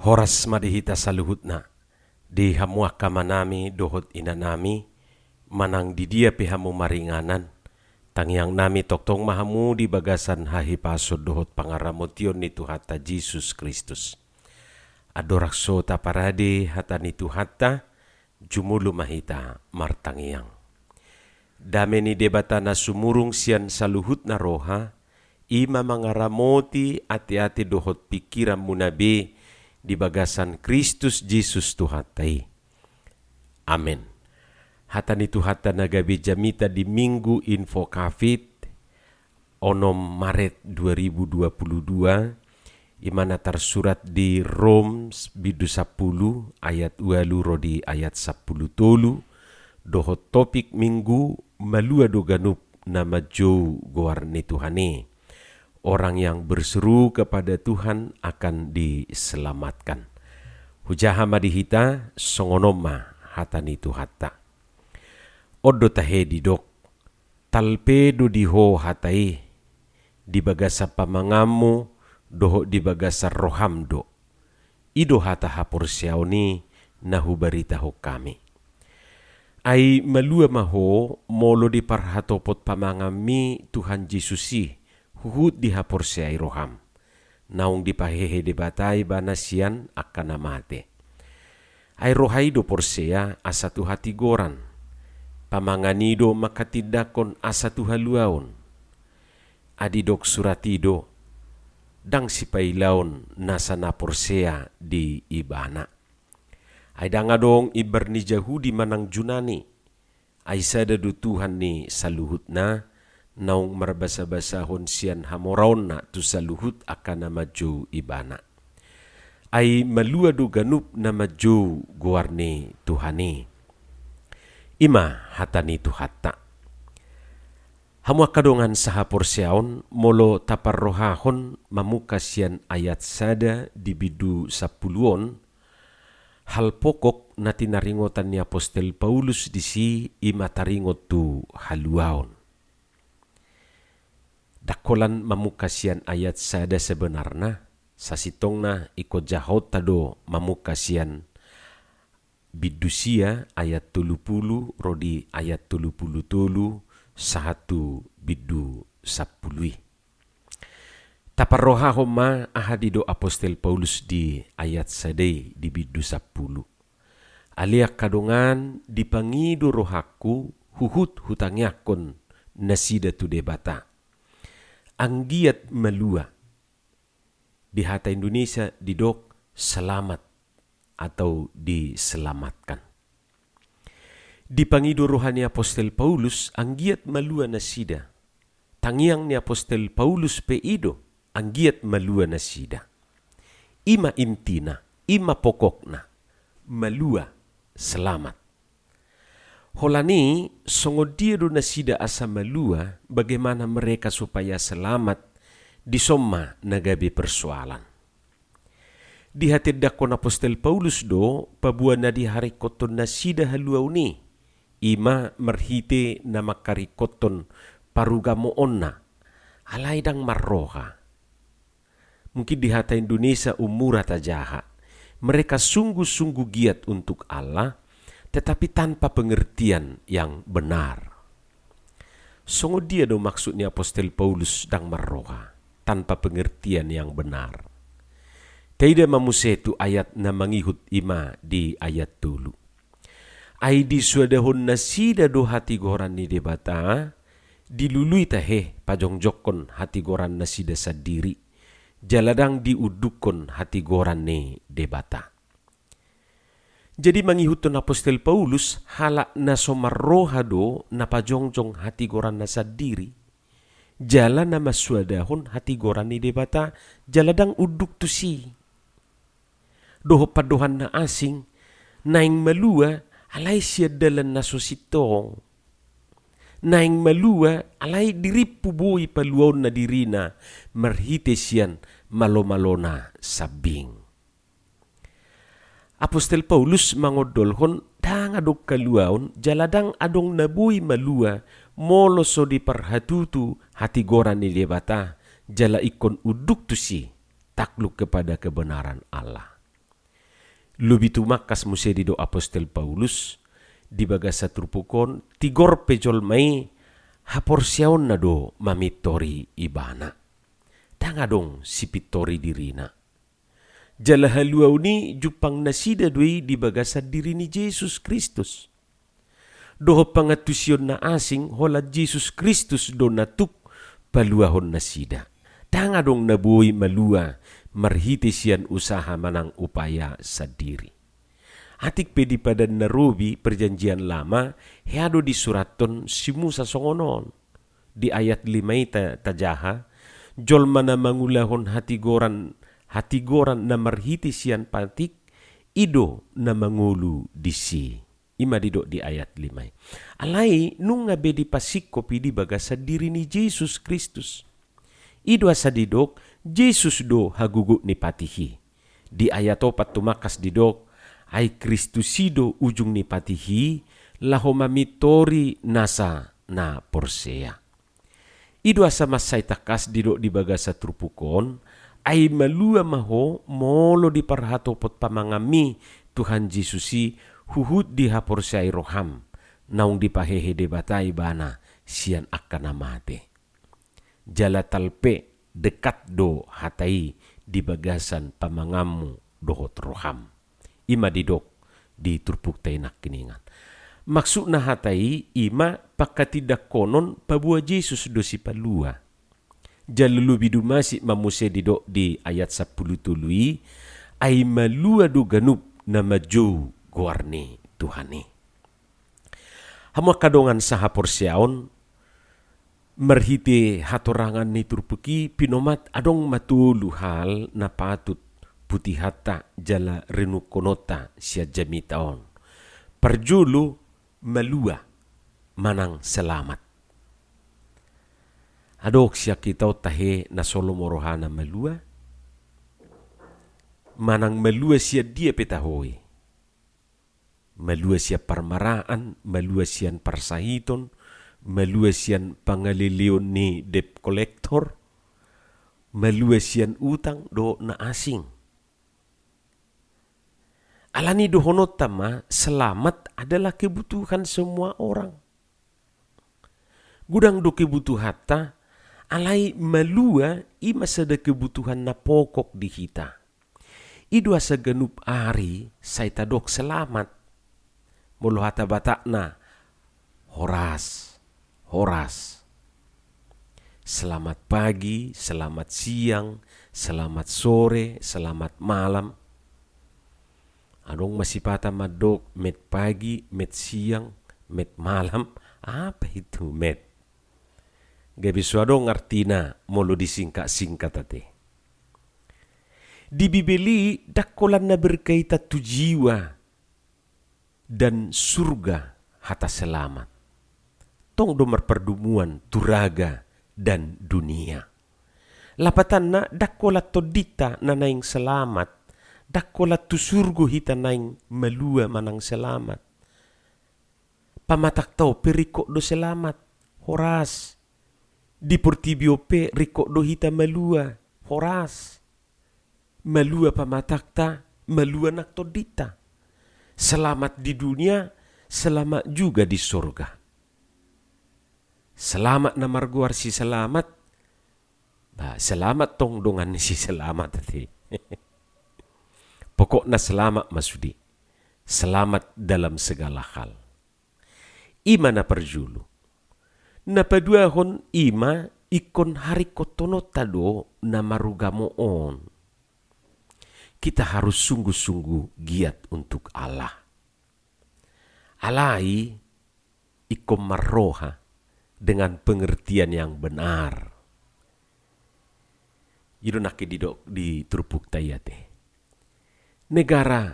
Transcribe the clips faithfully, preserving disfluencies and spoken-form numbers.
Horas ma di hita saluhutna, di hamu angka amanami dohot inanami, manang di dia pe hamu maringanan, tangiangnami tongtong ma hamu di bagasan hahipason dohot pangaramotion ni Tuhanta Jesus Kristus. Andorang so taparade hata ni Tuhanta, jumolo ma hita martangiang. Dame ni Debata na sumurung sian saluhutna roha, i ma mangaramoti ateate dohot pingkiranmuna be di bagasan Kristus Jesus Tuhanta i. Amen. Hata ni Tuhanta na gabe jamita di Minggu Invocavit, onom Maret dua ribu dua puluh dua, i ma na tarsurat di Rom bindu sampulu ayat ualu ro di ayat sampulu tolu, dohot topik Minggu: Malua do ganup na manjou goar ni Tuhan i. Orang yang berseru kepada Tuhan akan diselamatkan. Hujaha ma di hita, songon on ma hata ni Tuhanta. On do tahe didok, talpe do di ho hata i, di bagasan pamanganmu dohot di bagasan roham do. I do hata haporseaon i na hubaritahon hami. Ai malua ma ho molo diparhatopot pamanganmi Tuhan Jesus i, huhut dihaporseai roham. Naung dipahehe Debata ibana sian angka na mate. Ai roha i do porsea asa tu hatigoran. Pamangan i do manghatindanghon asa tu haluaon. Ai didok surat i do, ndang sipailaon nasa na porsea di ibana. Ai ndang adong imbar ni Jahudi manang Junani. Ai sada do Tuhan ni saluhutna, naung marbasabasahon sian hamoraonna tu saluhut angka na manjou ibana. Ai malua do ganup na manjou goar ni Tuhan i. I ma hata ni Tuhanta. Hamu angka dongan sahaporseaon, molo taparrohahon mamungka sian ayat sada di bindu sampulu on, hal pokok na tinaringotan ni apostel Paulus disi i ma taringot tu haluaon. Ndang holan mamungka sian ayat sada sebenarna, sasintongna ingkon jahaonta do mamungka sian bindu sia ayat tolu pulu ro di ayat tolu pulu tolu sahat tu bindu sampulu i. Taparrohahon ma aha didok apostel Paulus di ayat sada i di bindu sampulu. Ale angka dongan, dipangido rohangku, huhut hutangiangkon nasida tu Debata. Anggiat malua. Di hata Indonesia didok selamat atau diselamatkan. Dipangido roha ni apostel Paulus anggiat malua nasida. Tangiang ni apostel Paulus pe i do, anggiat malua nasida. I ma intina, i ma pokokna, malua, selamat. Holan i, songon dia do nasida asa malua, bagaimana mereka supaya selamat, dison ma na gabe persoalan. Dihatindanghon apostel Paulus do paboa na diharingkothon nasida haluaon i, i ma marhite na mangharingkothon parugamoonna, alai ndang marroha. Mungkin di hata Indonesia umura tajaha. Mereka sungguh-sungguh giat untuk Allah, tetapi tanpa pengertian yang benar. Songon dia do maksud ni apostel Paulus ndang marroha, tanpa pengertian yang benar? Taida ma muse tu ayat na mangihut, i ma di ayat tolu. Ai disuadahon nasida do hatigoran ni Debata, dilului tahe pajongjongkon hatigoran nasida sandiri, jala ndang diundukkon hatigoran ni Debata. Jadi mangihuthon apostel Paulus, halak na so marroha do na pajongjong hatigoranna sandiri, jala na mansuadahon hatigoran ni Debata, jala ndang unduk tusi. Dohot pandohan na asing, naeng malua alai sian dalan na so sintong. Naeng malua alai dirimpu boi paluaonna dirina marhite sian malomalona sambing. Apostel Paulus mangondolhon ndang adong haluaon jala ndang adong na boi malua molo so diparhatutu hatigoran ni Debata jala ingkon unduk tusi, takluk kepada kebenaran Allah. lobi tumangkas muse didok apostel Paulus di bagasan turpuk on, tigor pe jolma i haporseaonna do mamintori ibana. Ndang adong sipintori dirina. Jala haluaon i jumpang nasida do i di bagasan diri ni Jesus Kristus. Dohot pangantusion na asing, holan Jesus Kristus do na tuk paluahon nasida. Ndang adong na boi malua marhite sian usaha manang upaya sandiri. Atik pe di Padan na Robi, Perjanjian Lama, hea do disurathon si Musa songon on. Di ayat lima i ta-, tajaha, jolma na mangulahon hatigoran, hatigoran na marhite sian patik, i do na mangolu disi. I ma didok di ayat lima i. Alai nunga be dipasingkop i di bagasan diri ni Jesus Kristus. I do asa didok, Jesus do hagogot ni patik i. Di ayat opat tumangkas didok, ai Kristus i do ujung ni patik i, laho mamintori nasa na porsea. I do asa mansai tangkas didok di bagasan turpuk on, ai malua ma ho molo diparhatopot pamanganmi Tuhan Jesus i huhut dihaporseai roham, naung dipahehe Debata ibana sian angka na mate. Jala talpe dekat do hata i di bagasan pamanganmu dohot roham. I ma didok di turpukta i nangkiningan. Maksudna hata i, i ma pangkatindangkonon paboa Jesus do sipalua. Jala lobi dumasik ma muse didok di ayat sampulu tolu i, ai malua do ganup na manjou goar ni Tuhan i. Hamu angka dongan sahaporseaon, marhite hatorangan ni turpuk i pinomat adong ma tolu hal na patut putihonta jala renungkononta sian jamita on. Parjolo, malua manang selamat. Adong sian hita on tahe na so lomo rohana malua? Manang malua sian dia pe taho i? Malua sian parmaraan, malua sian parsahiton, malua sian pangaleleon ni debt collector, malua sian utang dohot na asing. Alani dohononta ma, selamat adalah kebutuhan semua orang. Godang do kebutuhanta, alai malua i ma sada kebutuhan na pokok di hita. I do asa ganup ari sai tadok selamat. Molo hata Batakna, horas, horas. Selamat pagi, selamat siang, selamat sore, selamat malam. Adong ma sipata mandok met pagi, met siang, met malam. Apa itu met? Gabe so adong artina molo disingkat-singkat ate. Di Bibel i ndang holan na berkaitan tu jiwa dan surga hata selamat. Tong do marpardumuan tu raga dan dunia. Lapatanna, ndang holan tondinta na naeng selamat, ndang holan tu surgo hita naeng malua manang selamat. Pamatangta on pe ringkot do selamat, horas. Di portibi on pe ringkot do hita malua, horas. Malua pamatangta, malua nang tondinta. Selamat di dunia, selamat juga di sorga. Selamat na margoar si Selamat. Ba, selamat tong dongan ni si Selamat ate. Pokokna selamat ma sude. Selamat dalam segala hal. I ma na parjolo. Na paduahon, i ma ingkon haringkothononta do na marugamo on. Kita harus sungguh-sungguh giat untuk Allah. Alai ingkon marroha dengan pengertian yang benar. I do nangkin didok di turpukta i ate. Negara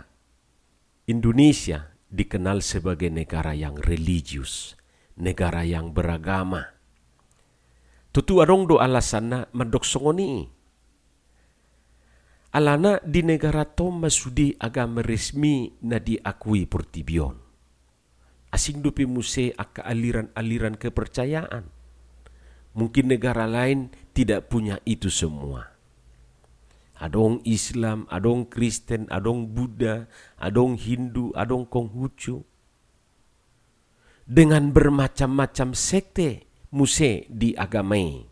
Indonesia dikenal sebagai negara yang religius, negara yang beragama. Tutu adong do alasanna mandok songon i. Alana di negaranta on ma sude agama resmi na diakui portibi on. Asing dope muse angka aliran-aliran kepercayaan. Mungkin negara lain tidak punya itu semua. Adong Islam, adong Kristen, adong Buddha, adong Hindu, adong Konghucu. Dengan bermacam-macam sekte muse di agama i.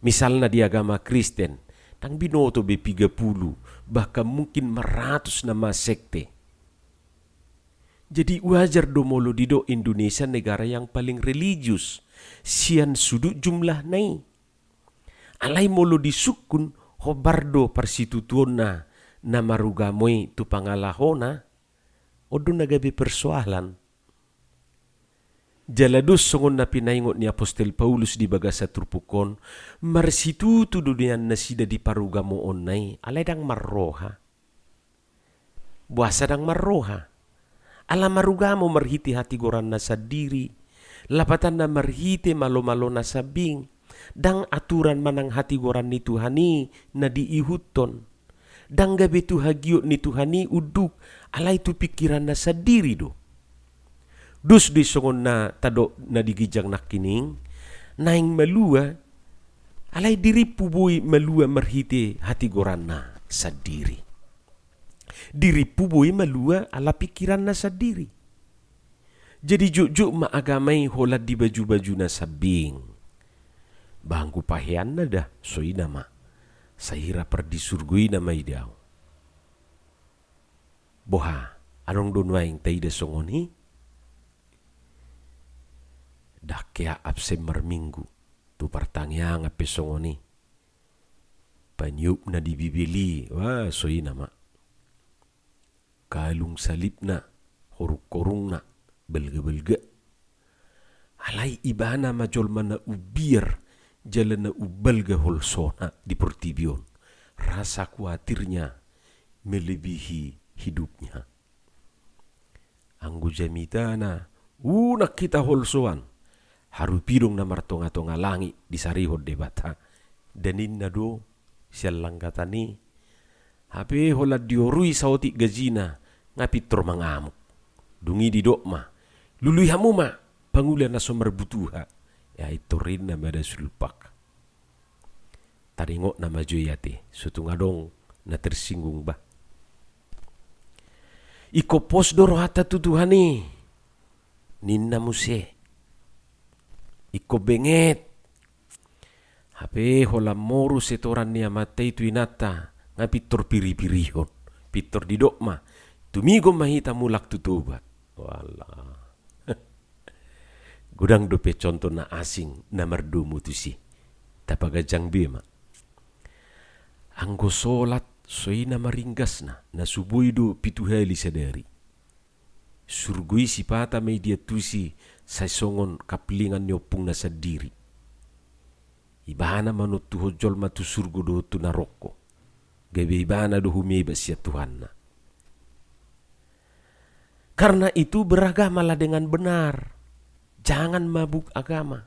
Misalna di agama Kristen, ndang binoto be piga pulu, bahkan mungkin maratus nama sekte. Jadi wajar do molo didok Indonesia negara yang paling religius, sian sudut jumlahna i. Alai molo disungkun, hombar do parsitutuonna na marugamo i tu pangalahona, on do na gabe persoalan. Jala dos songon na pinaingot ni apostel Paulus di bagasan turpuk on, marsitutu do nian nasida di parugamoonna i, alai ndang marroha. Boasa ndang marroha? Ala marugamo marhite hatigoranna sandiri, lapatanna marhite malomalona sambing, ndang aturan manang hatigoran ni Tuhan i na diihuthon. Ndang gabe tu hagiot ni Tuhan i unduk, alai tu pingkiranna sandiri do. Dos do i songon na tadok na di ginjang nangkining, naeng malua, alai dirimpu boi malua marhite hatigoranna sandiri. Dirimpu boi malua ala pingkiranna sandiri. Jadi jotjot ma agama i holan di bajubajuna sambing. Ba anggo paheanna da, so i nama. Sai hira pardisurgo i nama i da. Boha, adong do nuaeng taida songon i? Ndang hea absen marminggu, tu partangiangan pe songon i. Paniupna di Bibel i, wah, so i nama. Kalung salibna, horungkorungna, balgabalga. Alai ibana ma jolma na umbiar, jala na umbalga holsona di portibi on. Rasa kuatirnya melebihi hidupnya. Anggo jamitana, unang hita holsoan, harupidong na martongatonga langit disarihon Debata. Daninna do, sian langgatan i, hape holan diorui saotik gajina, nga pintor mangamuk. Dung i didok ma, lului hamu ma, pangula na so marbutuha. Ia intor ninna ma da sulpak. Taringot nama jo i ate, so tung adong na tersinggung ba. Ingkon pos do rohanta tu Tuhan i, ninna muse. Ingkon benget. Hape holan moru setoran ni amanta i tu inanta, nga pintor piripirihon. Pintor didok ma, tumigon ma hita mulak tu Toba. Walah. Godang dope contoh na asing na mardomu tusi. Tapaganjang be ma. Anggo solat so i na maringgasna, na suboi do pitu hali sadari. Surgo i sipata ma i diantusi sai songon kaplingan ni ompungna sandiri. Ibana manontuhon jolma tu surgo dohot tu narokko. Gabe ibana do humebat sian Tuhanna. Karena itu beragamalah dengan benar. Jangan mabuk agama.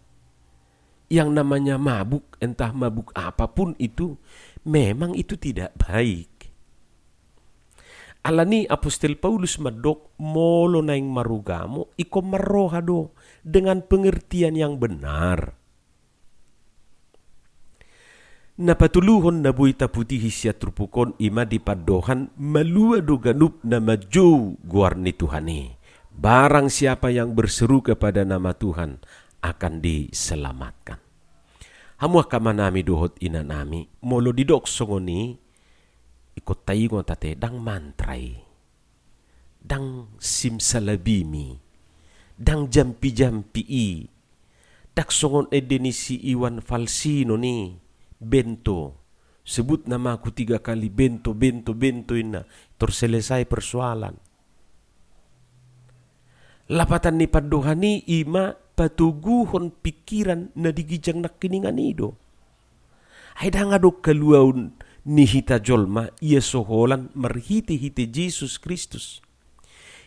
Yang namanya mabuk, entah mabuk apapun itu, memang itu tidak baik. Alani apostel Paulus mandok molo naeng marugamo ingkon marroha do dengan pengertian yang benar. Na patoluhon na boi taputihi sian turpuk on ima di pandohan malua do ganup na manjou goar ni Tuhan i. Barang siapa yang berseru kepada nama Tuhan akan diselamatkan. Hamu angka amanami dohot inanami, molo didok songon i, ingkon taingot ate ndang mantra i. Ndang simsalabim i, ndang jampijampi i, ndang songon ende ni si Iwan Fals i, bento. Sebut namaku tiga kali bento, bento, bento inna, tor selesai persoalan. Lapatan ni pandohan i ima patoguhon pingkiran na di ginjang nangkiningan i do. Ai ndang adong haluaon ni hita jolma ia so holan marhitehite Jesus Kristus.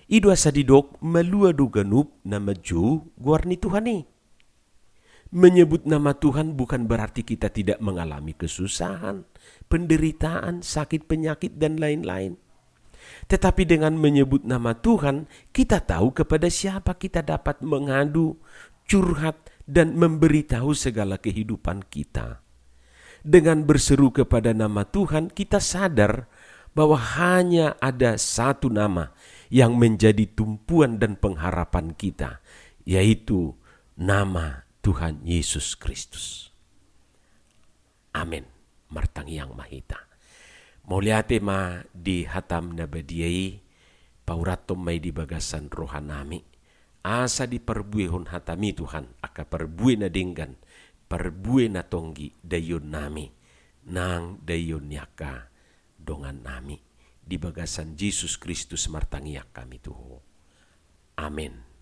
I do asa didok malua do ganup na manjou goar ni Tuhan i. Menyebut nama Tuhan bukan berarti kita tidak mengalami kesusahan, penderitaan, sakit penyakit, dan lain-lain. Tetapi dengan menyebut nama Tuhan, kita tahu kepada siapa kita dapat mengadu, curhat, dan memberitahu segala kehidupan kita. dengan berseru kepada nama Tuhan, kita sadar bahwa hanya ada satu nama yang menjadi tumpuan dan pengharapan kita, yaitu nama Tuhan Yesus Kristus. Amen. Martangiang ma hita. Mauliate ma di hatam na badia i, paurathon ma i di bagasan rohanami. Asa diparbuehon hatami Tuhan, angka parbue na denggan, parbue na tonggi daionnami, nang daion ni angka dongannami. Di bagasan Jesus Kristus martangiang hami tu Ho. Amen.